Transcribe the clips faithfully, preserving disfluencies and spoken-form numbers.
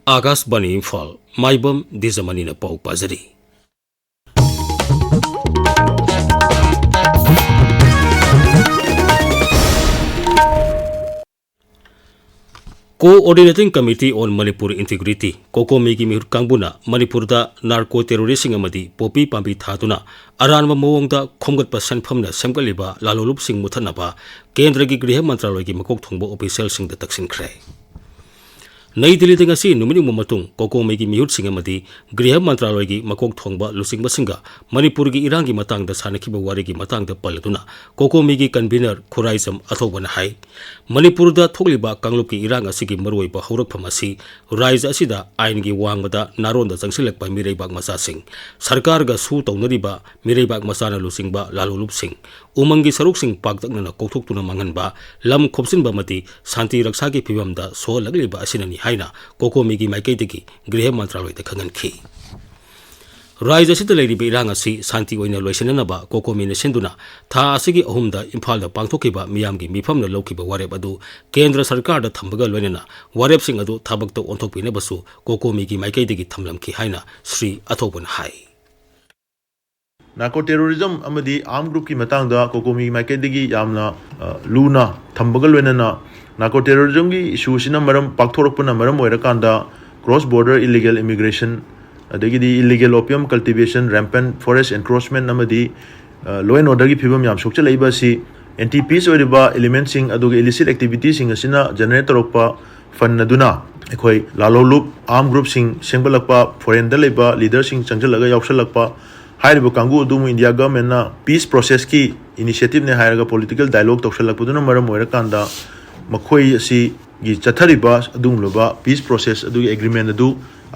ꯑꯥꯀꯥꯁꯕꯥꯅꯤ ꯏꯝꯐꯥꯜ, ꯃꯥꯏꯕꯝ ꯗꯤꯖꯃꯅꯤꯅ ꯄꯥꯎ ꯄꯥꯖꯔꯤ꯫ Coordinating Committee on Manipur Integrity, ꯀꯣꯀꯣꯃꯤꯒꯤ ꯃꯤꯍꯨꯠ ꯀꯥꯡꯕꯨꯅ ꯃꯅꯤꯄꯨꯔꯗ ꯅꯥꯔꯀꯣ ꯇꯦꯔꯣꯔꯤꯁꯁꯤꯡ ꯑꯃꯗꯤ ꯄꯣꯄꯤ ꯄꯥꯝꯕꯤ ꯊꯥꯗꯨꯅ ꯑꯔꯥꯟꯕ ꯃꯑꯣꯡꯗ ꯈꯣꯝꯒꯠꯄ ꯁꯦꯟꯐꯝꯅ ꯁꯦꯝꯒꯠꯂꯤꯕ ꯂꯥꯂꯣꯡꯂꯨꯞꯁꯤꯡ ꯃꯨꯠꯊꯠꯅꯕ ꯀꯦꯟꯗ꯭ꯔꯒꯤ ꯒ꯭ꯔꯤꯍ ꯃꯟꯇ꯭ꯔꯥꯂꯣꯏꯒꯤ ꯃꯀꯣꯛ ꯊꯣꯡꯕ ꯑꯣꯐꯤꯁꯤꯌꯦꯜꯁꯤꯡꯗ ꯇꯛꯁꯤꯟꯈ꯭ꯔꯦ꯫ ꯅꯩ ꯗꯤꯜꯂꯤꯗ ꯉꯁꯤ ꯅꯨꯃꯤꯠ ꯌꯨꯡꯕ ꯃꯇꯨꯡ ꯀꯣꯀꯣꯃꯤꯒꯤ ꯃꯤꯍꯨꯠꯁꯤꯡ ꯑꯃꯗꯤ ꯒ꯭ꯔꯤꯍ ꯃꯟꯇ꯭ꯔꯥꯂꯣꯏꯒꯤ ꯃꯀꯣꯛ ꯊꯣꯡꯕ ꯂꯨꯆꯤꯡꯕꯁꯤꯡꯒ ꯃꯅꯤꯄꯨꯔꯒꯤ ꯏꯔꯥꯡꯒꯤ ꯃꯇꯥꯡꯗ ꯁꯥꯟꯅꯈꯤꯕ ꯋꯥꯔꯤꯒꯤ ꯃꯇꯥꯡꯗ ꯄꯜꯂꯗꯨꯅ ꯀꯣꯀꯣꯃꯤꯒꯤ ꯀꯟꯚꯤꯅꯔ ꯈꯨꯔꯥꯏꯖꯝ ꯑꯊꯧꯕꯅ ꯍꯥꯏ, ꯃꯅꯤꯄꯨꯔꯗ ꯊꯣꯛꯂꯤꯕ ꯀꯥꯡꯂꯨꯞꯀꯤ ꯏꯔꯥꯡ ꯑꯁꯤꯒꯤ ꯃꯔꯨꯑꯣꯏꯕ ꯍꯧꯔꯛꯐꯝ ꯑꯁꯤ ꯔꯥꯖ꯭ꯌ ꯑꯁꯤꯗ ꯑꯥꯏꯟꯒꯤ ꯋꯥꯡꯃꯗ ꯅꯥꯔꯣꯟꯗ ꯆꯪꯁꯤꯜꯂꯛꯄ ꯃꯤꯔꯩꯕꯥꯛ ꯃꯆꯥꯁꯤꯡ, ꯁꯔꯀꯥꯔꯒ ꯁꯨ ꯇꯧꯅꯔꯤꯕ ꯃꯤꯔꯩꯕꯥꯛ ꯃꯆꯥꯅ ꯂꯨꯆꯤꯡꯕ ꯂꯥꯂꯣꯡꯂꯨꯞꯁꯤꯡ, ꯎꯃꯪꯒꯤ ꯁꯔꯨꯛꯁꯤꯡ ꯄꯥꯛꯇꯛꯅꯅ ꯀꯣꯛꯊꯣꯛꯇꯨꯅ ꯃꯥꯡꯍꯟꯕ, ꯂꯝ ꯈꯣꯞꯆꯤꯟꯕ ꯑꯃꯗꯤ ꯁꯥꯟꯇꯤ ꯔꯛꯁꯥꯒꯤ ꯐꯤꯕꯝꯗ ꯁꯣꯛꯍꯜꯂꯛꯂꯤꯕ ꯑꯁꯤꯅꯅꯤ ꯍꯥꯏꯅ ꯀꯣꯀꯣꯃꯤꯒꯤ ꯃꯥꯏꯀꯩꯗꯒꯤ ꯒ꯭ꯔꯤꯍ ꯃꯟꯇ꯭ꯔꯥꯂꯣꯏꯗ ꯈꯪꯍꯟꯈꯤ꯫ ꯔꯥꯖ꯭ꯌ ꯑꯁꯤꯗ ꯂꯩꯔꯤꯕ ꯏꯔꯥꯡ ꯑꯁꯤ ꯁꯥꯟꯇꯤ ꯑꯣꯏꯅ ꯂꯣꯏꯁꯤꯟꯅꯅꯕ ꯀꯣꯀꯣꯃꯤꯅ ꯁꯤꯟꯗꯨꯅ ꯊꯥ ꯑꯁꯤꯒꯤ ꯑꯍꯨꯝꯗ ꯏꯝꯐꯥꯜꯗ ꯄꯥꯡꯊꯣꯛꯈꯤꯕ ꯃꯤꯌꯥꯝꯒꯤ ꯃꯤꯐꯝꯅ ꯂꯧꯈꯤꯕ ꯋꯥꯔꯦꯞ ꯑꯗꯨ ꯀꯦꯟꯗ꯭ꯔ ꯁꯔꯀꯥꯔꯗ ꯊꯝꯕꯒ ꯂꯣꯏꯅꯅ ꯋꯥꯔꯦꯞꯁꯤꯡ ꯑꯗꯨ ꯊꯕꯛꯇ ꯑꯣꯟꯊꯣꯛꯄꯤꯅꯕꯁꯨ ꯀꯣꯀꯣꯃꯤꯒꯤ ꯃꯥꯏꯀꯩꯗꯒꯤ ꯊꯝꯂꯝꯈꯤ ꯍꯥꯏꯅ ꯁ꯭ꯔꯤ ꯑꯊꯧꯕꯅ ꯍꯥꯏ꯫ ꯅꯥꯔꯀꯣ ꯇꯦꯔꯣꯔꯤꯖꯝ ꯑꯃꯗꯤ ꯑꯥꯔꯝ ꯒ꯭ꯔꯨꯞꯀꯤ ꯃꯇꯥꯡꯗ ꯀꯣꯀꯣꯃꯤꯒꯤ ꯃꯥꯏꯀꯩꯗꯒꯤ ꯌꯥꯝꯅ, ꯑ, ꯂꯨꯅ ꯊꯝꯕꯒ ꯂꯣꯏꯅꯅ ꯅꯥꯔꯀꯣ ꯇꯦꯔꯣꯔꯤꯖꯝꯒꯤ ꯏꯁꯨ ꯑꯁꯤꯅ ꯃꯔꯝ ꯄꯥꯛꯊꯣꯔꯛꯄꯅ ꯃꯔꯝ ꯑꯣꯏꯔꯀꯥꯟꯗ cross border illegal immigration, ꯑꯗꯒꯤꯗꯤ illegal opium cultivation, rampant forest encroachment ꯑꯃꯗꯤ, ꯑ, law and orderꯒꯤ ꯐꯤꯕꯝ ꯌꯥꯝ ꯁꯣꯛꯆꯜꯂꯛꯏꯕ ꯑꯁꯤ anti peace ꯑꯣꯏꯔꯤꯕ elementꯁꯤꯡ ꯑꯗꯨꯒ illicit activityꯁꯤꯡ ꯑꯁꯤꯅ generate ꯇꯧꯔꯛꯄ fund ꯑꯗꯨꯅ ꯑꯩꯈꯣꯏ ꯂꯥꯂꯣꯡꯂꯨꯞ ꯑꯥꯔꯝ ꯒ꯭ꯔꯨꯞꯁꯤꯡ ꯁꯦꯝꯒꯠꯂꯛꯄ, foreignꯗ ꯂꯩꯕ leaderꯁꯤꯡ ꯆꯪꯁꯤꯜꯂꯒ ꯌꯥꯎꯁꯜꯂꯛꯄ, ꯍꯥꯏꯔꯤꯕ ꯀꯥꯡꯕꯨ ꯑꯗꯨ ꯑꯃꯨꯛ ꯏꯟꯗꯤꯌꯥ ꯒꯚꯔꯟꯃꯦꯟꯠꯅ peace processꯀꯤ initiativeꯅꯦ ꯍꯥꯏꯔꯒ political dialogue ꯇꯧꯁꯜꯂꯛꯄꯗꯨꯅ ꯃꯔꯝ ꯑꯣꯏꯔꯀꯥꯟꯗ ꯃꯈꯣꯏ ꯑꯁꯤꯒꯤ ꯆꯠꯊꯔꯤꯕ ꯑꯗꯨꯒꯨꯝꯂꯕ peace process ꯑꯗꯨꯒꯤ agreement ꯑꯗꯨ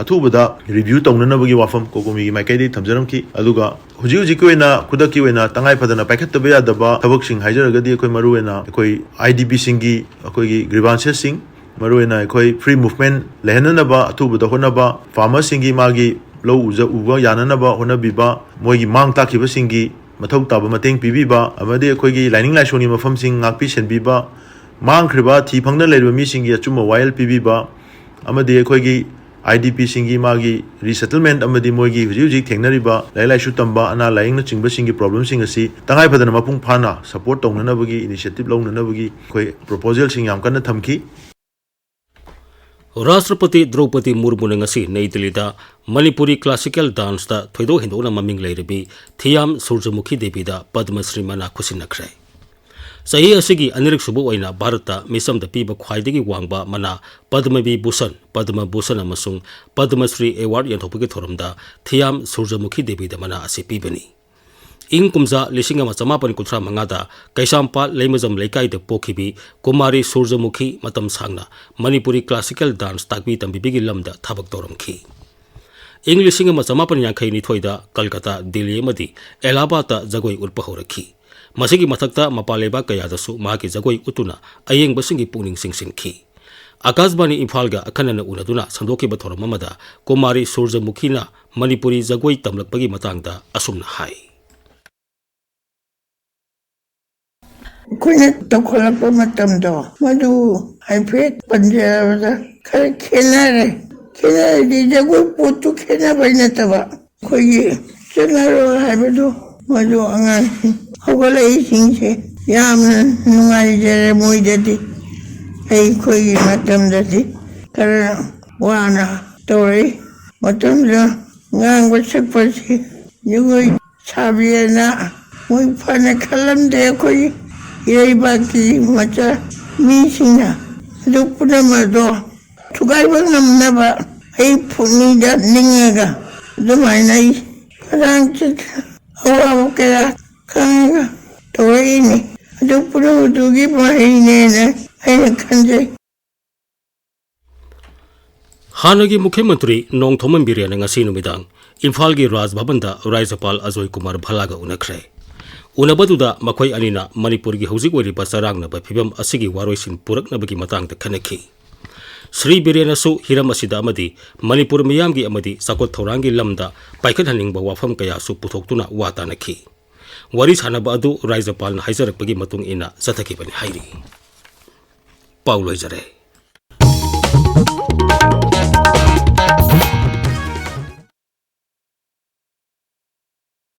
ꯑꯊꯨꯕꯗ review ꯇꯧꯅꯅꯕꯒꯤ ꯋꯥꯐꯝ ꯀꯣꯀꯣꯃꯤꯒꯤ ꯃꯥꯏꯀꯩꯗꯒꯤ ꯊꯝꯖꯔꯝꯈꯤ꯫ ꯑꯗꯨꯒ ꯍꯧꯖꯤꯛ ꯍꯧꯖꯤꯛꯀꯤ ꯑꯣꯏꯅ ꯈꯨꯗꯛꯀꯤ ꯑꯣꯏꯅ ꯇꯉꯥꯏ ꯐꯗꯅ ꯄꯥꯏꯈꯠꯇꯕ ꯌꯥꯗꯕ ꯊꯕꯛꯁꯤꯡ ꯍꯥꯏꯖꯔꯒꯗꯤ ꯑꯩꯈꯣꯏ ꯃꯔꯨꯑꯣꯏꯅ ꯑꯩꯈꯣꯏ IDPꯁꯤꯡꯒꯤ ꯑꯩꯈꯣꯏꯒꯤ grievanceꯁꯤꯡ, ꯃꯔꯨꯑꯣꯏꯅ ꯑꯩꯈꯣꯏ free movement ꯂꯩꯍꯟꯅꯅꯕ ꯑꯊꯨꯕꯗ ꯍꯣꯠꯅꯕ, farmerꯁꯤꯡꯒꯤ ꯃꯥꯒꯤ ꯂꯧ ꯎꯖ-, ꯎꯕ ꯌꯥꯅꯅꯕ ꯍꯣꯠꯅꯕꯤꯕ, ꯃꯣꯏꯒꯤ ꯃꯥꯡ ꯇꯥꯛꯈꯤꯕꯁꯤꯡꯒꯤ ꯃꯊꯧ ꯇꯥꯕ ꯃꯇꯦꯡ ꯄꯤꯕꯤꯕ, ꯑꯃꯗꯤ ꯑꯩꯈꯣꯏꯒꯤ ꯂꯥꯏꯅꯤꯡ ꯂꯥꯏꯁꯣꯟꯒꯤ ꯃꯐꯝꯁꯤꯡ ꯉꯥꯛꯄꯤ ꯁꯦꯟꯕꯤꯕ, ꯃꯥꯡꯈ꯭ꯔꯤꯕ ꯊꯤ ꯐꯪꯗꯅ ꯂꯩꯔꯤꯕ ꯃꯤꯁꯤꯡꯒꯤ ꯑꯆꯨꯝꯕ ꯋꯥꯌꯦꯜ ꯄꯤꯕꯤꯕ, ꯑꯃꯗꯤ ꯑꯩꯈꯣꯏꯒꯤ ꯑꯥꯏ ꯗꯤ ꯄꯤꯁꯤꯡꯒꯤ ꯃꯥꯒꯤ ꯔꯤꯁꯦꯇꯜꯃꯦꯟꯠ ꯑꯃꯗꯤ ꯃꯣꯏꯒꯤ ꯍꯧꯖꯤꯛ ꯍꯧꯖꯤꯛ ꯊꯦꯡꯅꯔꯤꯕ ꯂꯥꯏꯔꯤꯛ ꯂꯥꯏꯁꯨ ꯇꯝꯕ, ꯑꯅꯥ ꯂꯥꯏꯌꯦꯡꯅꯆꯤꯡꯕꯁꯤꯡꯒꯤ ꯄ꯭ꯔꯣꯕ꯭ꯂꯦꯝꯁꯤꯡ ꯑꯁꯤ ꯇꯉꯥꯏ ꯐꯗꯅ ꯃꯄꯨꯡ ꯐꯥꯅ ꯁꯄꯣꯔꯠ ꯇꯧꯅꯅꯕꯒꯤ ꯏꯅꯤꯁꯤꯌꯦꯇꯤꯚ ꯂꯧꯅꯅꯕꯒꯤ ꯑꯩꯈꯣꯏ ꯄ꯭ꯔꯣꯄꯣꯖꯦꯜꯁꯤꯡ ꯌꯥꯝ ꯀꯟꯅ ꯊꯝꯈꯤ꯫ ꯔꯥꯁꯇ꯭ꯔꯄꯇꯤ ꯗ꯭ꯔꯧꯄꯗꯤ ꯃꯨꯔꯃꯨꯅ ꯉꯁꯤ ꯅꯩ ꯗꯤꯜꯂꯤꯗ ꯃꯅꯤꯄꯨꯔꯤ ꯀ꯭ꯂꯥꯁꯤꯀꯦꯜ ꯗꯥꯟꯁꯇ ꯊꯣꯏꯗꯣꯛ ꯍꯦꯟꯗꯣꯛꯅ ꯃꯃꯤꯡ ꯂꯩꯔꯕꯤ ꯊꯤꯌꯥꯝ ꯁꯨꯔꯖꯃꯨꯈꯤ ꯗꯦꯕꯤꯗ ꯄꯗꯃ ꯁ꯭ꯔꯤ ꯃꯅꯥ ꯈꯨꯠꯁꯤꯟꯅꯈ꯭ꯔꯦ꯫ ꯆꯍꯤ ꯑꯁꯤꯒꯤ ꯑꯅꯤꯔꯛ ꯁꯨꯕ ꯑꯣꯏꯅ ꯚꯥꯔꯠꯇ ꯃꯤꯆꯝꯗ ꯄꯤꯕ ꯈ꯭ꯋꯥꯏꯗꯒꯤ ꯋꯥꯡꯕ ꯃꯅꯥ ꯄꯗꯃ ꯚꯤꯚꯨꯁꯟ, ꯄꯗꯃ ꯚꯨꯁꯟ ꯑꯃꯁꯨꯡ ꯄꯗꯃ ꯁ꯭ꯔꯤ ꯑꯦꯋꯥꯔꯗ ꯌꯦꯟꯊꯣꯛꯄꯒꯤ ꯊꯧꯔꯝꯗ ꯊꯤꯌꯥꯝ ꯁꯨꯔꯖꯃꯨꯈꯤ ꯗꯦꯕꯤꯗ ꯃꯅꯥ ꯑꯁꯤ ꯄꯤꯕꯅꯤ꯫ ꯏꯪ ꯀꯨꯝꯖꯥ ꯂꯤꯁꯤꯡ ꯑꯃ ꯆꯃꯥꯄꯟ ꯀꯨꯟꯊ꯭ꯔꯥ ꯃꯉꯥꯗ ꯀꯩꯁꯥꯝꯄꯥꯠ ꯂꯩꯃꯖꯝ ꯂꯩꯀꯥꯏꯗ ꯄꯣꯛꯈꯤꯕꯤ ꯀꯨꯃꯥꯔꯤ ꯁꯨꯔꯖꯃꯨꯈꯤ ꯃꯇꯝ ꯁꯥꯡꯅ ꯃꯅꯤꯄꯨꯔꯤ ꯀ꯭ꯂꯥꯁꯤꯀꯦꯜ ꯗꯥꯟꯁ ꯇꯥꯛꯄꯤ ꯇꯝꯕꯤꯕꯒꯤ ꯂꯝꯗ ꯊꯕꯛ ꯇꯧꯔꯝꯈꯤ꯫ ꯏꯪ ꯂꯤꯁꯤꯡ ꯑꯃ ꯆꯃꯥꯄꯟ ꯌꯥꯡꯈꯩ ꯅꯤꯊꯣꯏꯗ ꯀꯜꯀꯇꯥ, ꯗꯤꯜꯂꯤ ꯑꯃꯗꯤ ꯑꯦꯂꯥꯍꯥꯕꯥꯗꯇ ꯖꯒꯣꯏ ꯎꯠꯄ ꯍꯧꯔꯛꯈꯤ꯫ ꯃꯁꯤꯒꯤ ꯃꯊꯛꯇ ꯃꯄꯥꯟ ꯂꯩꯕꯥꯛ ꯀꯌꯥꯗꯁꯨ ꯃꯍꯥꯛꯀꯤ ꯖꯒꯣꯏ ꯎꯠꯇꯨꯅ ꯑꯌꯦꯡꯕꯁꯤꯡꯒꯤ ꯄꯨꯛꯅꯤꯡ ꯆꯤꯡꯁꯤꯟꯈꯤ꯫ ꯑꯀꯥꯁꯕꯥꯅꯤ ꯏꯝꯐꯥꯜꯒ ꯑꯈꯟꯅꯅ ꯎꯅꯗꯨꯅ ꯁꯟꯗꯣꯛꯈꯤꯕ ꯊꯧꯔꯝ ꯑꯃꯗ ꯀꯨꯃꯥꯔꯤ ꯁꯨꯔꯖꯃꯨꯈꯤꯅ ꯃꯅꯤꯄꯨꯔꯤ ꯖꯒꯣꯏ ꯇꯝꯂꯛꯄꯒꯤ ꯃꯇꯥꯡꯗ ꯑꯁꯨꯝꯅ ꯍꯥꯏ꯫ ꯑꯩꯈꯣꯏꯅ ꯇꯧꯈꯠꯂꯛꯄ ꯃꯇꯝꯗꯣ ꯃꯗꯨ ꯍꯥꯏꯐꯦꯠ ꯄꯟꯖꯔꯕꯗ ꯈꯔ ꯈꯦꯠꯅꯔꯦ꯫ ꯈꯦꯠꯅꯔꯗꯤ ꯖꯒꯣꯏ ꯄꯣꯠꯇꯨ ꯈꯦꯠꯅꯕꯩ ꯅꯠꯇꯕ ꯑꯩꯈꯣꯏꯒꯤ ꯆꯠꯅꯔꯣ ꯍꯥꯏꯕꯗꯨ ꯃꯗꯨ ꯑꯉꯥꯡꯁꯤꯡ ꯍꯧꯒꯠꯂꯛꯏꯁꯤꯡꯁꯦ ꯌꯥꯝꯅ ꯅꯨꯡꯉꯥꯏꯖꯔꯦ꯫ ꯃꯣꯏꯗꯗꯤ ꯑꯩꯈꯣꯏꯒꯤ ꯃꯇꯝꯗꯗꯤ ꯈꯔ ꯋꯥꯅ ꯇꯧꯔꯛꯏ꯫ ꯃꯇꯝꯗ ꯉꯥꯡꯕ ꯁꯛꯄꯁꯤ ꯖꯒꯣꯏ ꯁꯥꯕꯤꯑꯅ ꯃꯣꯏ ꯐꯅ ꯈꯜꯂꯝꯗꯦ꯫ ꯑꯩꯈꯣꯏ ꯏꯔꯩꯕꯥꯛꯀꯤ ꯃꯆꯥ ꯃꯤꯁꯤꯡꯅ ꯑꯗꯨ ꯄꯨꯝꯅꯃꯛ ꯑꯗꯣ ꯊꯨꯒꯥꯏꯕ ꯉꯝꯅꯕ ꯑꯩ ꯄꯨꯛꯅꯤꯡꯗ ꯅꯤꯡꯉꯒ ꯑꯗꯨꯃꯥꯏꯅ ꯑꯩ ꯈꯗꯥꯡꯁꯤꯗ ꯑꯋꯥꯕ ꯀꯌꯥ ꯈꯪꯉꯒ ꯇꯧꯔꯛꯏꯅꯤ꯫ ꯑꯗꯨ ꯄꯨꯝꯅꯃꯛꯇꯨꯒꯤ ꯃꯍꯩꯅꯦꯅ ꯑꯩꯅ ꯈꯟꯖꯩ꯫ ꯍꯥꯟꯅꯒꯤ ꯃꯨꯈ꯭ꯌ ꯃꯟꯇ꯭ꯔꯤ ꯅꯣꯡꯊꯣꯝꯕꯝ ꯕꯤꯔꯦꯟꯅ ꯉꯁꯤ ꯅꯨꯃꯤꯗꯥꯡ ꯏꯝꯐꯥꯜꯒꯤ ꯔꯥꯖ ꯚꯕꯟꯗ ꯔꯥꯖ꯭ꯌꯄꯥꯜ ꯑꯖꯣꯏ ꯀꯨꯃꯥꯔ ꯚꯜꯂꯥꯒ ꯎꯅꯈ꯭ꯔꯦ꯫ ꯎꯅꯕꯗꯨꯗ ꯃꯈꯣꯏ ꯑꯅꯤꯅ ꯃꯅꯤꯄꯨꯔꯒꯤ ꯍꯧꯖꯤꯛ ꯑꯣꯏꯔꯤꯕ ꯆꯔꯥꯡꯅꯕ ꯐꯤꯚꯝ ꯑꯁꯤꯒꯤ ꯋꯥꯔꯣꯏꯁꯤꯟ ꯄꯨꯔꯛꯅꯕꯒꯤ ꯃꯇꯥꯡꯗ ꯈꯟꯅꯈꯤ꯫ ꯁ꯭ꯔꯤ ꯕꯤꯔꯦꯟꯅꯁꯨ ꯍꯤꯔꯝ ꯑꯁꯤꯗ ꯑꯃꯗꯤ ꯃꯅꯤꯄꯨꯔ ꯃꯤꯌꯥꯝꯒꯤ ꯑꯃꯗꯤ ꯆꯥꯎꯈꯠ ꯊꯧꯔꯥꯡꯒꯤ ꯂꯝꯗ ꯄꯥꯏꯈꯠꯍꯟꯅꯤꯡꯕ ꯋꯥꯐꯝ ꯀꯌꯥꯁꯨ ꯄꯨꯊꯣꯛꯇꯨꯅ ꯋꯥ ꯇꯥꯅꯈꯤ꯫ ꯋꯥꯔꯤ ꯁꯥꯅꯕ ꯑꯗꯨ ꯔꯥꯖ꯭ꯌꯄꯥꯜꯅ ꯍꯥꯏꯖꯔꯛꯄꯒꯤ ꯃꯇꯨꯡ ꯏꯟꯅ ꯆꯠꯊꯈꯤꯕꯅꯤ ꯍꯥꯏꯔꯤ꯫ ꯄꯥꯎ ꯂꯣꯏꯖꯔꯦ꯫